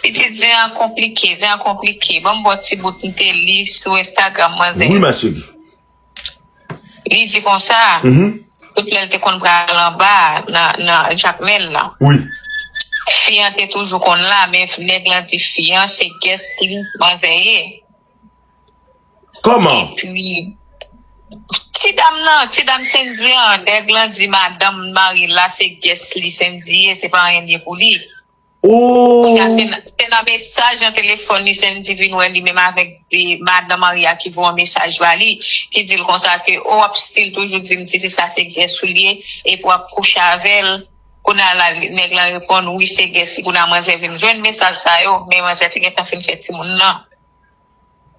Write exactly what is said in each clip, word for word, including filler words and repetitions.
Pitit, zen an konplike, zen an konplike. Ban m ba w ti bout m te li sou Instagram manzè. Wi, ma chérie. Li di konsa, tout lè l te konn pral anba nan, nan Jakmèl la. Wi. Fi an te toujou konn la, men nèg lan di fi an se gès li, manzè ye. Kòman? Epi, ti dam nan, ti dam Sendy an, nèg lan di madanm mari la se gès li Sendy ye, se pa anyen li ye pou li. Oh! Kounye a, se nan, se nan mesaj nan telefòn li, Sendy vin wè li menm avèk, e, madanm mari a ki voye yon mesaj ba li, ki di l konsa ke, o, w ap still toujou di m tifi sa se gès ou li ye, epi w ap kouche avè l. Kounye a la, nèg lan reponn, wi, se gès li. Kounye a, manzè vin jwenn mesaj sa yo, men manzè te gentan fin fè timoun nan.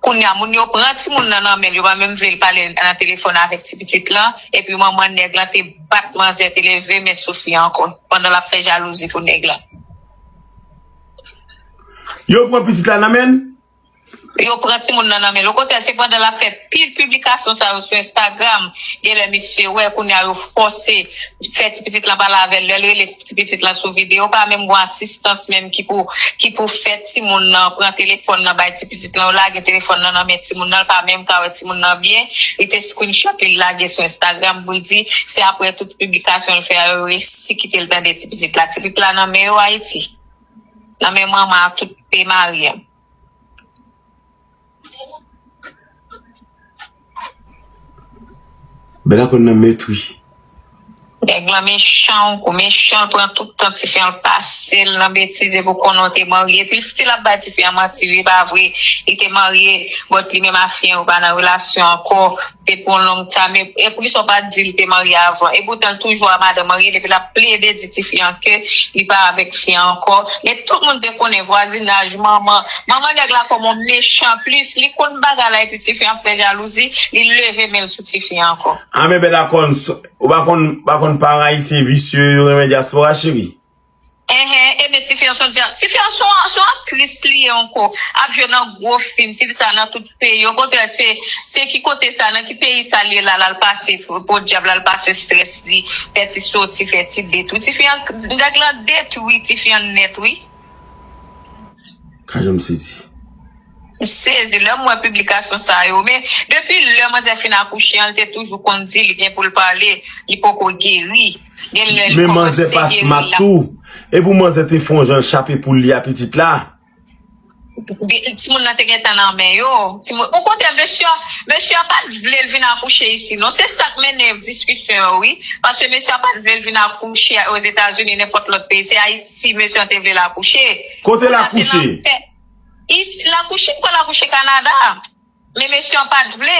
Kounye a, moun yo pran timoun nan nan men l, yo pa menm vle l pale nan telefòn avèk ti pitit lan, epi manman nèg lan te bat manzè, te leve men sou fi an ankò, pandan l ap fè jalouzi pou nèg lan. Yo pran pitit la nan men l? Yo pran timoun nan nan men l. Okontrè, se pandan l ap fè pil piblikasyon sa yo sou Instagram, genlè misye wè, kounye a yo fòse fè ti pitit lan pale avè l. Lè l rele ti pitit lan sou videyo, pa menm gon asistans menm ki pou, ki pou fè timoun nan pran telefòn nan bay ti pitit lan. Yo lage telefòn nan nan men timoun nan, l pa menm ka wè timoun nan byen. Li te screenshot li, l lage sou Instagram pou l di se apre tout piblikasyon l fè a, yo resi kite l tande ti pitit la. Ti pitit la nan men yo Ayiti. Nan men manman ak tout pe mari an. Bèl akòn nan mèt wi. Nèg lan mechan, yon kou mechan, l pran tout tan tifi an, l pase l nan betiz, epi w konnen w te marye. Epi l still ap bay tifi an manti, li pa vre, li te marye, but li menm ak fi an, yo pa nan relasyon ankò, te pou yon long time, e, e poukisa w pa di l te marye avan? Epoutan l toujou a madanm marye, epi l ap plede di tifi an ke li pa avèk fi an ankò. Men tout moun te konnen, vwazinaj, manman, manman nèg la kòman mechan plis, li konn bagay la, epi tifi an ap fè jalouzi, li leve men l sou tifi an ankò. A men bèl akòn, s-, ou pa konn, pa konn paran ayisyen visye yo renmen dyaspora, cheri. Enhen, e men tifi an se yon dya-, tifi an se yon, se yon aktris li ye ankò. Ap jwe nan gwo fim, tifi sa nan tout peyi. Okontrè, se, se ki kote sa, nan ki peyi sa li ye la, l al pase, podyab, l al pase strès li, fè ti soti, fè ti detwi. Tifi an, nèg lan detwi tifi an nèt, wi. Ka jan m sezi. M sezi lè m wè piblikasyon sa yo. Men, depi lè manzè fin akouche an, l te toujou konn di li gen pou l pale, li poko geri. Gen lè li kòmanse geri la. Men manzè pa smat tou. E pou manzè te fè yon jan l chape poul li a pitit la. Timoun nan te gentan nan men yo. Timoun, okontrè, mesye, mesye a pa t vle l vin akouche isi, non. Se sa k mennen diskisyon yo, wi. Paske mesye a pa t vle l vin akouche Ozetazini, nenpòt lòt peyi. Se Ayiti mesye an te vle l akouche. Kote l akouche? Isi, l akouche, m kwè l akouche Kanada. Men mesye an pa t vle.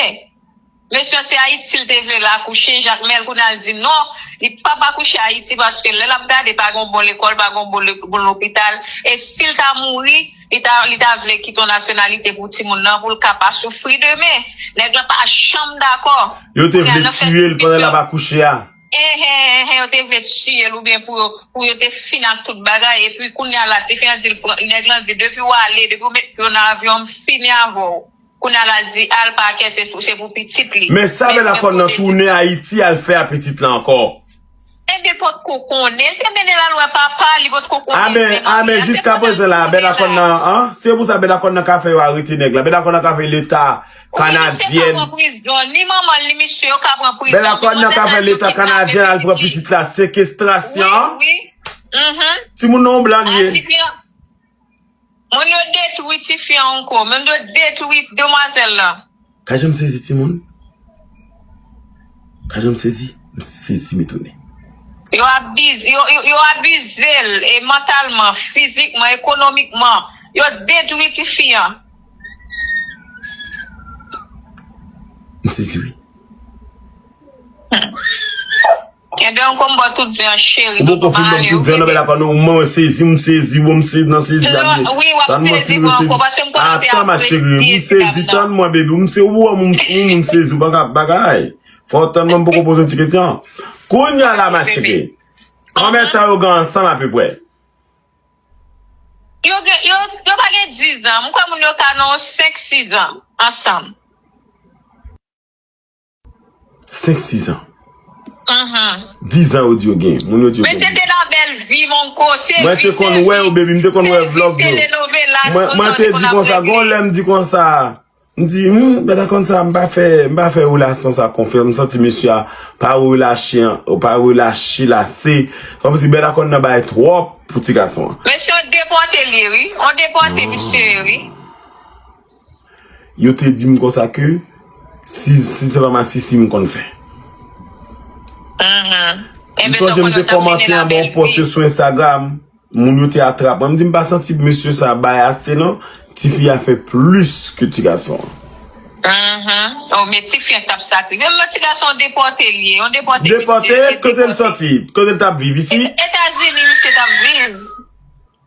Mesye an se Ayiti l te vle l akouche, Jakmèl, kounye a l di non, li p ap akouche Ayiti paske lè l ap gade pa gen yon bon lekòl, pa gen yon bon le-, bon lopital. E si l ta mouri, li ta, li ta vle kite yon nasyonalite pou timoun nan, pou l ka pa soufri demen. Nèg lan pa janm dakò. Yo te vle tiye l pandan l ap akouche a. Enhen, enhen, yo te vle tiye l oubyen pou yo, pou yo te fini ak tout bagay. Epi kounye a la, tifi an di l pran, nèg lan di, depi w ale, depi w met pye w nan avyon, m fini avè w. Kounye a la, l di, al pa kè, se pou, se pou pitit li. Men sa bèl akòn nan tounen Ayiti al fè a pitit la ankò. Ebyen, potko konnen. L te mennen l al wè papa, li potko konnen. Amen, amen. Jiska prezan la, bèl akòn nan, an? Se pou sa bèl akòn nan ka fè yo arete nèg la. Bèl akòn nan ka fè leta kanadyèn. Bèl akòn nan ka fè leta kanadyèn al pran pitit la, sekestrasyon. Wi, wi. Timoun nan yon blan li ye. Moun yo detwi tifi an ankò. Moun yo detwi demwazèl lan. Ka jan m sezi timoun. Ka jan m sezi. M sezi, m etone. Yo abiz-, yo, yo, yo abize l, e mantalman, fizikman, ekonomikman. Yo detwi tifi an. M sezi, wi. Enben, ou konn ba w tout zen an, cheri. Ou poko fin ban m tout zen an, bèl akòn, non, mwen sezi, m sezi, bon, m sezi nan sezi a m ye. Tann mwen fin sezi. Atan, ma chérie, m sezi, tann mwen, baby, m se-, ou wè m, m, m sezi, ou pa ka bagay. Fò w tann mwen, m poko poze yon ti kesyon. Kounye a la, ma chérie, konbyen tan yo gen ansanm apeprè? Yo gen, yo, yo pa gen diz an. M kwè moun yo ka nan yon senk, sis an ansanm. Senk, sis an. Diz an yo di yo gen. Moun yo di yo gen diz an. Men se te la bèl vi, mon ko, se vi, se vi. Mwen te konn wè yo, baby, m te konn wè vlog yo. Mwen, mwen te di konsa, gon lè m di konsa, m di, hmm, bèt a konn sa, m pa fè, m pa fè relasyon sa konfyans, m santi mesye a pa relache, pa relache l ase. Kòmsi bèt a konn nan bay twòp pou ti gason an. Mesye, on depòte l ye, wi. On depòte misye ye, wi. Yo te di m konsa ke si, si se pa masisi m konn fè. M sonje m te kòmante anba yon pòs yo sou Instagram. Moun yo te atrap mwen. M di m pa santi mesye sa bay ase non. Tifi a fè plis ke ti gason an. Mhm. Oh, men tifi an t ap sakri. Menm nan ti gason depòte l ye. Yon depòte misye. Depòte, kote l sòti? Kote l t ap viv? Isi? Etazini misye t ap viv.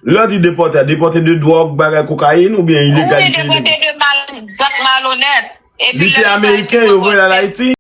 Lè w di depòte, depòte de dwòg, bagay kokayin oubyen ilegal li te ilegal? Depòte de mal, zak malonèt. Epi li te ameriken, yo voye l al Ayiti?